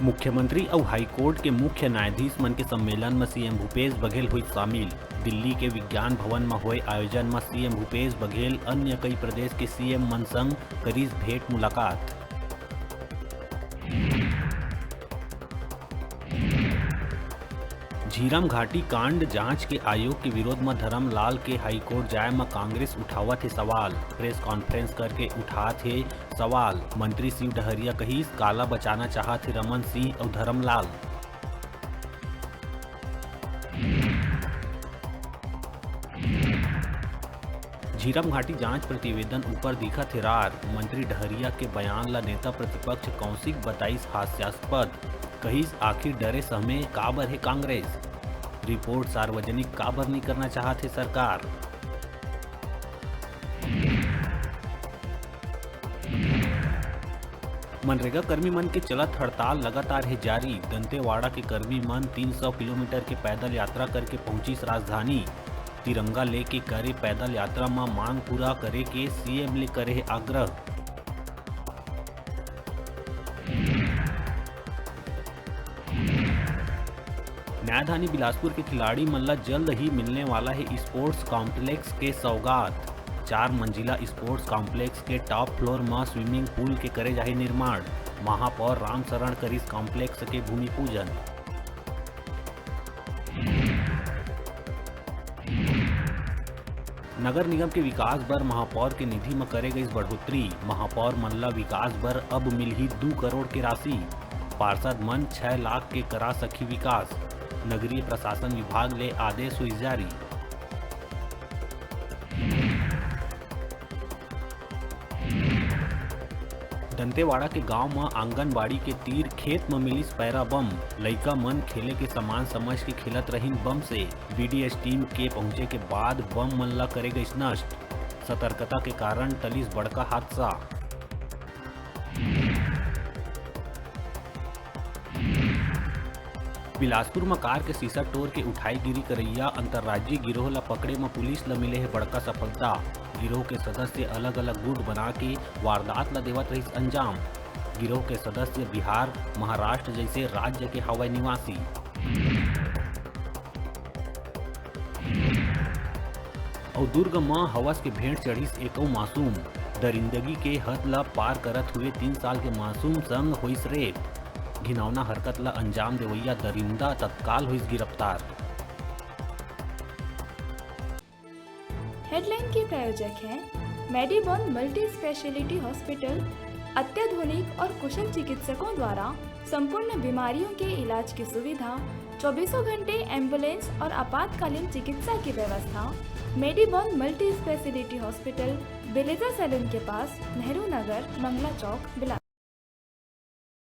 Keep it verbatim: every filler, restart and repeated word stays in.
मुख्यमंत्री अउ हाईकोर्ट के मुख्य न्यायाधीश मन के सम्मेलन म सीएम भूपेश बघेल होइस शामिल। दिल्ली के विज्ञान भवन म होए आयोजन म सीएम भूपेश बघेल अन्य कई प्रदेश के सीएम मन संग करिस भेंट मुलाकात। झीरम घाटी कांड जांच के आयोग के विरोध म धरमलाल के हाईकोर्ट जाय म कांग्रेस उठावत हे सवाल। प्रेस कॉन्फ्रेंस करके उठात हे सवाल। मंत्री शिव डहरिया कहिस, काला बचाना चाहत हे रमन सिंह अउ धरमलाल। झीरम घाटी जांच प्रतिवेदन ऊपर दिखत हे रार। मंत्री डहरिया के बयान ल नेता प्रतिपक्ष कौशिक बताइस हास्यास्पद। कहिस, आखिर डरे सहमे काबर हे कांग्रेस? रिपोर्ट सार्वजनिक काबर नइ करना चाहत हे सरकार? मनरेगा कर्मी मन के चलत हड़ताल लगातार हे जारी। दंतेवाड़ा के कर्मी मन तीन सौ किलोमीटर के पैदल यात्रा करके पहुंचिस राजधानी। तिरंगा लेके करे पैदल यात्रा म मांग पूरा करे के सीएम ले करे हे आग्रह। न्यायधानी बिलासपुर के खिलाड़ी मन ल जल्द ही मिलने वाला हे स्पोर्ट्स कॉम्प्लेक्स के सौगात। चार मंजिला स्पोर्ट्स कॉम्प्लेक्स के टॉप फ्लोर म स्विमिंग पूल के करे जाही निर्माण। महापौर रामशरण करिस कॉम्प्लेक्स के भूमि पूजन। नगर निगम के विकास बर महापौर के निधि म करे गइस बढ़ोतरी। महापौर मन ल विकास बर अब मिलही दू करोड़ के राशि। पार्षद मन छै लाख के करा सकही विकास। नगरीय प्रशासन विभाग ले आदेश होइस जारी। दंतेवाड़ा के गांव म आंगनबाड़ी के तीर खेत म मिलिस पैरा बम। लइका मन खेले के सामान समझ के खेलत रहिन बम से। बीडीएस टीम के पहुंचे के बाद बम मन ला करे गइस नष्ट। सतर्कता के कारण टलिस बड़का हादसा। बिलासपुर म कार के शीशा टोर के उठाईगिरी करइया अंतर्राज्यीय गिरोह ल पकड़े म पुलिस ल मिले हे बड़का सफलता। गिरोह के सदस्य अलग-अलग गुट बना के वारदात ल देवत रहिस अंजाम। गिरोह के सदस्य बिहार, महाराष्ट्र जइसे राज्य के हवय निवासी। अउ दुर्ग म हवस के भेंट चढ़िस एकौ मासूम। दरिंदगी के हद ल पार करत हुए तीन साल के मासूम संग होइस रेप। घिनौना हरकत ल अंजाम देवइया दरिंदा तत्काल होइस गिरफ्तार। हेडलाइन के प्रायोजक हैं मेडीबॉन मल्टी स्पेशलिटी हॉस्पिटल। अत्याधुनिक और कुशल चिकित्सकों द्वारा संपूर्ण बीमारियों के इलाज की सुविधा, चौबीसों घंटे एम्बुलेंस और आपातकालीन चिकित्सा की व्यवस्था। मेडीबॉन मल्टी स्पेशलिटी हॉस्पिटल, बेलेजा सैलून के पास, नेहरू नगर, मंगला चौक, बिलासपुर।